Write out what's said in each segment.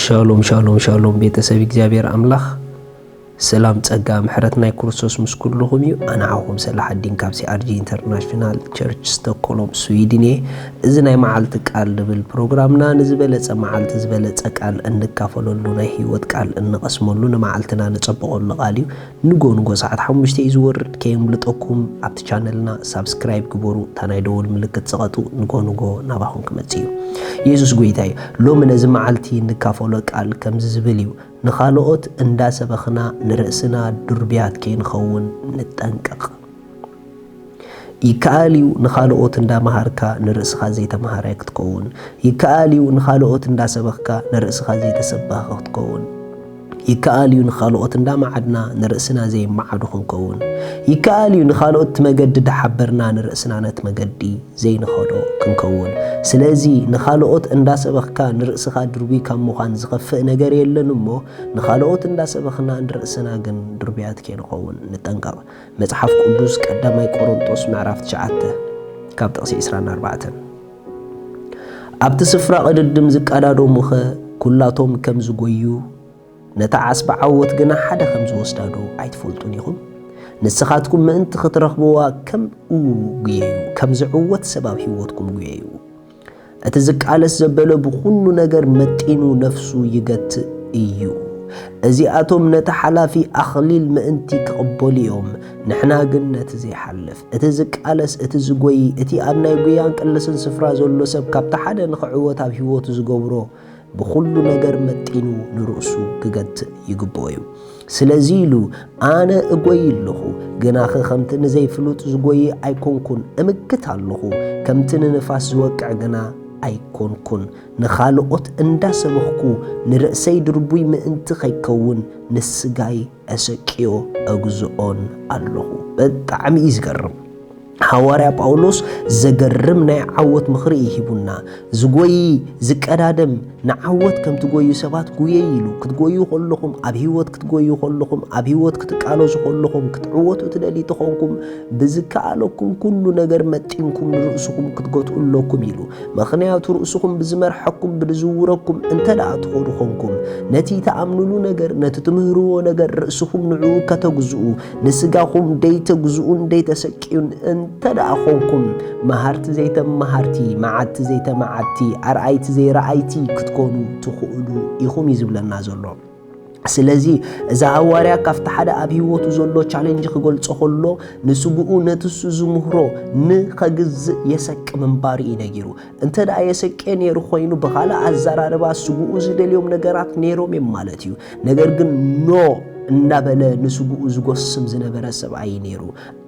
ሻሎም ሻሎም ሻሎም፣ ቤተሰብ እግዚኣብሔር ኣምላኽ፣ ሰላም ጸጋ ምሕረት ናይ ክርስቶስ ምስ ኩልኹም እዩ። ኣነ ዓኹም ሰላሓዲን ካብ ሲኣርጂ ኢንተርናሽናል ቸርች ስቶኮሎም ስዊድን እየ። እዚ ናይ መዓልቲ ቃል ዝብል ፕሮግራምና ንዝበለጸ መዓልቲ ዝበለጸ ቃል እንካፈለሉ፣ ናይ ህይወት ቃል እንቐስመሉ፣ ንመዓልትና ንጸብቐሉ ቃል እዩ። ንጎ ንጎ ሰዓት ሓሙሽተ እዩ ዝወርድ፣ ከየምልጠኩም ኣብቲ ቻነልና ሳብስክራይብ ግበሩ፣ እታ ናይ ደወል ምልክት ጽቐጡ። ንጎ ንጎ ናባኹም ክመጽእ እዩ። የሱስ ጎይታ እዩ። ሎሚ ነዚ መዓልቲ እንካፈሎ ቃል ከምዚ ዝብል እዩ። ንኻልኦት እንዳሰበኽና ንርእስና ድርብያት ከይንኸውን ንጠንቀቕ። ይከኣል እዩ ንኻልኦት እንዳመሃርካ ንርእስኻ ዘይተመሃራይ ክትከውን። ይከኣል እዩ ንኻልኦት እንዳሰበኽካ ንርእስኻ ዘይተሰበኸ ክትከውን። ይከኣል እዩ ንኻልኦት እንዳመዓድና ንርእስና ዘይመዓዱ ክንከውን። ይከኣል እዩ ንኻልኦት እቲ መገዲ ዳሓበርና ንርእስና ነቲ መገዲ ዘይንኸዶ ክንከውን። ስለዚ ንኻልኦት እንዳሰበኽካ ንርእስኻ ድርቡይ ካብ ምዃን ዝኸፍእ ነገር የለን እሞ፣ ንኻልኦት እንዳሰበኽና ንርእስና ግን ድርቡያት ከይንኸውን ንጠንቀቕ። መጽሓፍ ቅዱስ ቀዳማይ ቆሮንጦስ ምዕራፍ ትሽዓተ ካብ ጥቕሲ ዕስራን ኣርባዕተን። ኣብቲ ስፍራ ቅድድም ዝቀዳደሙኸ ኩላቶም ከም ዝጎዩ፣ ነታ ዓስቢ ዓወት ግና ሓደ ከም ዝወስዳዶ ኣይትፈልጡን ኢኹም? ንስኻትኩም ምእንቲ ክትረኽብዋ ከምኡ ጉየዩ፣ ከም ዝዕወት ሰብ ኣብ ህይወትኩም ጉየዩ። እቲ ዝቃለስ ዘበለ ብኹሉ ነገር መጢኑ ነፍሱ ይገትእ እዩ። እዚኣቶም ነቲ ሓላፊ ኣኽሊል ምእንቲ ክቕበሉ እዮም፣ ንሕና ግን ነቲ ዘይሓልፍ። እቲ ዝቃለስ፣ እቲ ዝጎዪ፣ እቲ ኣብ ናይ ጉያን ቅልስን ስፍራ ዘሎ ሰብ ካብቲ ሓደ ንኽዕወት ኣብ ህይወቱ ዝገብሮ ብኹሉ ነገር መጢኑ ንርእሱ ክገትእ ይግብኦ እዩ። ስለዚ ኢሉ ኣነ እጎዪ ኣለኹ፣ ግናኸ ከምቲ ንዘይፍሉጥ ዝጎዪ ኣይኮንኩን፣ እምክት ኣለኹ፣ ከምቲ ንንፋስ ዝወቅዕ ግና ኣይኮንኩን። ንኻልኦት እንዳሰበኽኩ ንርእሰይ ድርቡይ ምእንቲ ከይከውን ንስጋይ እሰቅዮ እግዝኦን ኣለኹ። ብጣዕሚ እዩ ዝገርም። ሃዋርያ ጳውሎስ ዘገርም ናይ ዓወት ምኽሪ እዩ ሂቡና። ዝጎዪ፣ ዝቀዳደም፣ ንዓወት ከም ትጎዩ ሰባት ጉየይ ኢሉ። ክትጎዩ ከለኹም፣ ኣብ ህይወት ክትጎዩ ከለኹም፣ ኣብ ህይወት ክትቃለሱ ከለኹም፣ ክትዕወቱ ትደልዩ ተኾንኩም፣ ብዝከኣለኩም ኩሉ ነገር መጢንኩም ንርእስኹም ክትገትኡ ኣለኩም ኢሉ። ምኽንያቱ ርእስኹም ብዝመርሐኩም፣ ብዝዝውረኩም እንተ ደኣ ትኸዱ ኾንኩም፣ ነቲ ትኣምኑሉ ነገር፣ ነቲ ትምህርዎ ነገር ርእስኹም ንዕኡ ከተግዝኡ፣ ንስጋኹም ደይተግዝኡን ደይተሰቅዩን እንተ ደኣ ኾንኩም፣ መሃርቲ ዘይተመሃርቲ፣ መዓድቲ ዘይተመዓድቲ፣ ኣርኣይቲ ዘይረኣይቲ ክትኮኑ ትኽእሉ ኢኹም እዩ ዝብለና ዘሎ። ስለዚ እዚ ሃዋርያ ካብቲ ሓደ ኣብ ህይወቱ ዘሎ ቻሌንጅ ክገልጾ ከሎ፣ ንስግኡ ነቲ እሱ ዝምህሮ ንኸግዝእ የሰቂ ምንባሩ እዩ ነጊሩ። እንተ ደኣ የሰቅዮ ነይሩ ኮይኑ፣ ብኻልእ ኣዘራርባ ስግኡ ዝደልዮም ነገራት ነይሮም እዮም ማለት እዩ። ነገር ግን ኖ እናበለ ንስግኡ ዝጎስም ዝነበረ ሰብኣይ እዩ ነይሩ።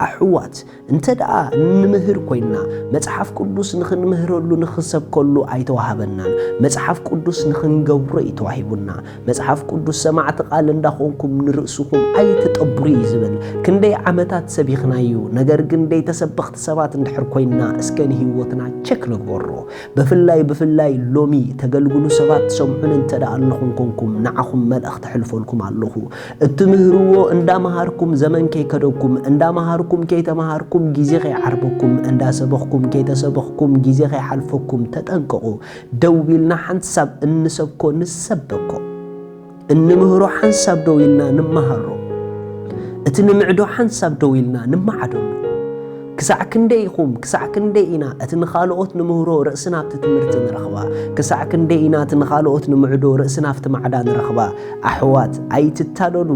ኣሕዋት፣ እንተ ደኣ እንምህር ኮይንና፣ መጽሓፍ ቅዱስ ንኽንምህረሉ ንኽንሰብከሉ ኣይተዋህበናን። መጽሓፍ ቅዱስ ንኽንገብሮ እዩ ተዋሂቡና። መጽሓፍ ቅዱስ ሰማዕቲ ቃል እንዳኾንኩም ንርእስኹም ኣይትጠብሩ እዩ ዝብል። ክንደይ ዓመታት ሰቢኽናዩ፣ ነገር ግን ደይ ተሰበኽቲ ሰባት እንድሕር ኮይንና እስከ ንህይወትና ቸክ ንግበሮ። ብፍላይ፣ ብፍላይ ሎሚ ተገልግሉ ሰባት ትሰምዑን እንተ ደኣ ኣለኹም ኮንኩም፣ ንዓኹም መልእኽቲ ኣሕልፈልኩም ኣለኹ። እትምህርዎ እንዳመሃርኩም ዘመን ከይከደኩም፣ እንዳመሃርኩም ከይተመሃርኩም ግዜ ከይዓርበኩም፣ እንዳሰበኽኩም ከይተሰበኽኩም ግዜ ከይሓልፈኩም ተጠንቀቑ። ደው ኢልና ሓንሳብ እንሰብኮ ንሰበኮ። እንምህሮ ሓንሳብ ደው ኢልና ንመሃሮ። እቲ ንምዕዶ ሓንሳብ ደው ኢልና ንመዓደሉ። ክሳዕ ክንደይ ኢኹም፣ ክሳዕ ክንደይ ኢና እቲ ንኻልኦት ንምህሮ ርእስና ኣብቲ ትምህርቲ ንረኽባ? ክሳዕ ክንደይ ኢና እቲ ንኻልኦት ንምዕዶ ርእስና ኣብቲ ማዕዳ ንረኽባ? ኣሕዋት፣ ኣይትታለሉ።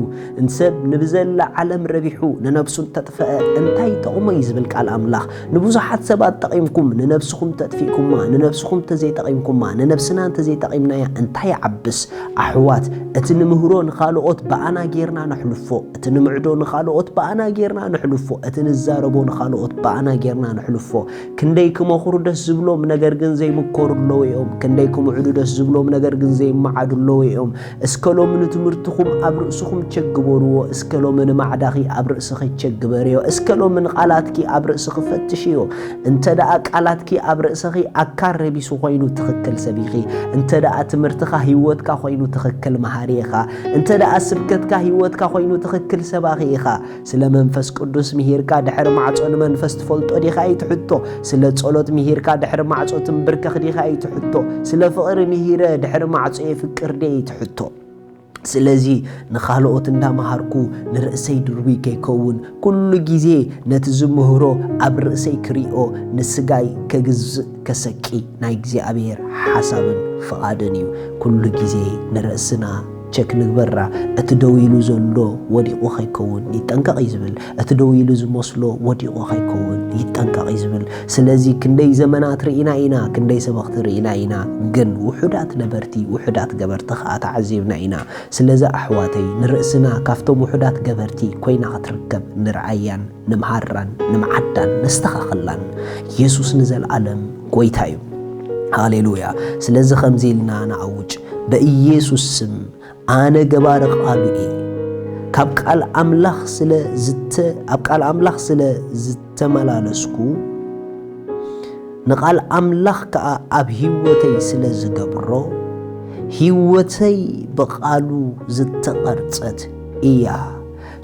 ንሰብ ንብዘላ ዓለም ረቢሑ ንነብሱ እንተጥፍአ እንታይ ይጠቕሞ እዩ ዝብል ቃል ኣምላኽ። ንብዙሓት ሰባት ጠቒምኩም ንነብስኹም ተጥፊእኩማ፣ ንነብስኹም እንተዘይጠቒምኩማ፣ ንነብስና እንተዘይጠቒምናያ እንታይ ይዓብስ? ኣሕዋት፣ እቲ ንምህሮ ንኻልኦት ብኣና ጌርና ነሕልፎ፣ እቲ ንምዕዶ ንኻልኦት ብኣና ጌርና ነሕልፎ፣ እቲ ንዛረቦ ንኻልኦት ብኣና ጌርና ነሕልፎ። ክንደይ ክመኽሩ ደስ ዝብሎም ነገር ግን ዘይምከሩ ኣለዉ እዮም። ክንደይ ክምዕዱ ደስ ዝብሎም ነገር ግን ዘይመዓዱ ኣለዉ እዮም። እስከ ሎሚ ንትምህርትኹም ኣብ ርእስኹም ቸክ ግበርዎ። እስከ ሎሚ ንማዕዳኺ ኣብ ርእስኺ ቸክ ግበርዮ። እስከ ሎሚ ንቓላትኪ ኣብ ርእስኺ ፈትሽዮ። እንተ ደኣ ቃላትኪ ኣብ ርእስኺ ኣካል ረቢሱ ኮይኑ ትኽክል ሰብ ኢኺ። እንተ ደኣ ትምህርትኻ ህይወትካ ኮይኑ ትኽክል መሃሪ ኢኻ። እንተ ደኣ ስብከትካ ህይወትካ ኮይኑ ትኽክል ሰባኺ ኢኻ። ስለ መንፈስ ቅዱስ ምሂርካ ድሕሪ ማዕጾ ንመንፈስ መንፈስ ትፈልጦ ዲኻ እዩ እቲ ሕቶ። ስለ ጸሎት ምሂርካ ድሕሪ ማዕጾ ትንብርከኽ ዲኻ እዩ እቲ ሕቶ። ስለ ፍቕሪ ምሂረ ድሕሪ ማዕጾ የፍቅር ድየ እዩ እቲ ሕቶ። ስለዚ ንኻልኦት እንዳመሃርኩ ንርእሰይ ድርቡይ ከይከውን፣ ኩሉ ግዜ ነቲ ዝምህሮ ኣብ ርእሰይ ክሪኦ፣ ንስጋይ ከግዝእ ከሰቂ ናይ እግዚኣብሔር ሓሳብን ፍቓድን እዩ። ኩሉ ግዜ ንርእስና ቸክ ንግበራ። እቲ ደው ኢሉ ዘሎ ወዲቑ ከይከውን ይጠንቀቕ እዩ ዝብል። እቲ ደው ኢሉ ዝመስሎ ወዲቑ ከይከውን ይጠንቀቕ እዩ ዝብል። ስለዚ ክንደይ ዘመናት ርኢና ኢና፣ ክንደይ ሰበኽቲ ርኢና ኢና፣ ግን ውሑዳት ነበርቲ፣ ውሑዳት ገበርቲ ኸኣ ተዓዚብና ኢና። ስለዚ ኣሕዋተይ፣ ንርእስና ካብቶም ውሑዳት ገበርቲ ኮይና ክትርከብ ንርኣያን ንምሃራን ንምዓዳን ነስተኻኽላን። የሱስ ንዘለኣለም ጐይታ እዩ። ሃሌሉያ። ስለዚ ከምዚ ኢልና ንኣውጅ፣ በኢየሱስ ስም ኣነ ገባሪ ቃሉ እየ። ካብ ቃል ኣምላኽ ስለ ዝተ-፣ ኣብ ቃል ኣምላኽ ስለ ዝተመላለስኩ፣ ንቃል ኣምላኽ ከኣ ኣብ ህይወተይ ስለ ዝገብሮ፣ ህይወተይ ብቃሉ ዝተቐርጸት እያ።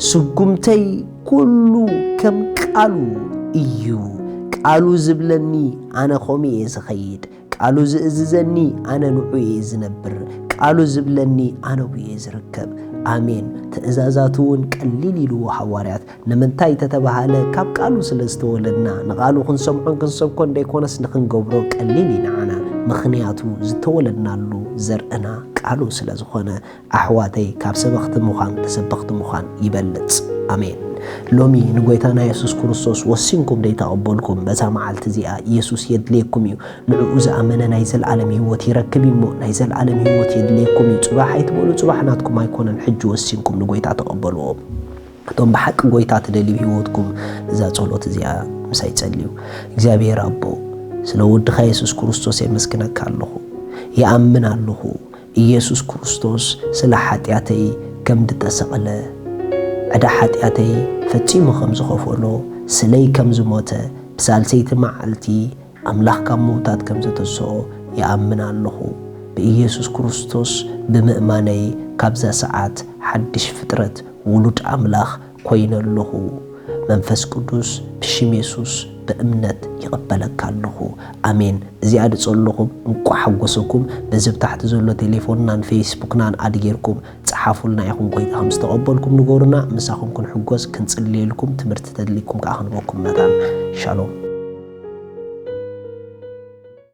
ስጉምተይ ኩሉ ከም ቃሉ እዩ። ቃሉ ዝብለኒ ኣነ ከምኡ እየ ዝኸይድ። ቃሉ ዝእዝዘኒ ኣነ ንዑ እየ ዝነብር። ቃሉ ዝብለኒ ኣነ ብኡ እየ ዝርከብ። ኣሜን። ትእዛዛቱ እውን ቀሊል ኢልዎ ሃዋርያት። ንምንታይ ተተባሃለ? ካብ ቃሉ ስለ ዝተወለድና። ንቃሉ ክንሰምዖን ክንሰብኮን ደይኮነስ ንክንገብሮ ቀሊል እዩ ንዓና። ምኽንያቱ ዝተወለድናሉ ዘርእና ቃሉ ስለ ዝኾነ። ኣሕዋተይ፣ ካብ ሰበኽቲ ምዃን ተሰበኽቲ ምዃን ይበልጽ። ኣሜን። ሎሚ ንጎይታና የሱስ ክርስቶስ ወሲንኩም ደይተቐበልኩም፣ በዛ መዓልቲ እዚኣ የሱስ የድልየኩም እዩ። ንዕኡ ዝኣመነ ናይ ዘለኣለም ህይወት ይረክብ እዩ እሞ፣ ናይ ዘለኣለም ህይወት የድልየኩም እዩ። ጽባሕ ኣይትበሉ፣ ጽባሕ ናትኩም ኣይኮነን። ሕጂ ወሲንኩም ንጎይታ ተቐበልዎ። እቶም ብሓቂ ጎይታ ትደልዩ ህይወትኩም እዛ ጸሎት እዚኣ ምሳይ ጸልዩ። እግዚኣብሔር ኣቦ፣ ስለ ወድኻ የሱስ ክርስቶስ የመስግነካ ኣለኹ። ይኣምን ኣለኹ። ኢየሱስ ክርስቶስ ስለ ሓጢኣተይ ከም ድተሰቕለ፣ ዕዳ ሓጢኣተይ ፈጺሙ ከም ዝኸፈሎ፣ ስለይ ከም ዝሞተ፣ ብሳልሰይቲ መዓልቲ ኣምላኽ ካብ ምውታት ከም ዘተስኦ ይኣምን ኣለኹ። ብኢየሱስ ክርስቶስ ብምእማነይ ካብዛ ሰዓት ሓድሽ ፍጥረት ውሉድ ኣምላኽ ኮይነ ኣለኹ። መንፈስ ቅዱስ ብሽም የሱስ ብእምነት ይቕበለካ ኣለኹ። ኣሜን። እዚኣ ድጸለኹም እንቋዕ ሓጎሰኩም። በዚ ብታሕቲ ዘሎ ቴሌፎንናን ፌስቡክናን ኣድ ጌርኩም ጸሓፉልና ኢኹም። ጎይታ ከም ዝተቐበልኩም ንገሩና። ምሳኹም ክንሕጎስ ክንጽልየልኩም፣ ትምህርቲ ተድልይኩም ከኣ ክንበኩም መታን። ሻሎም።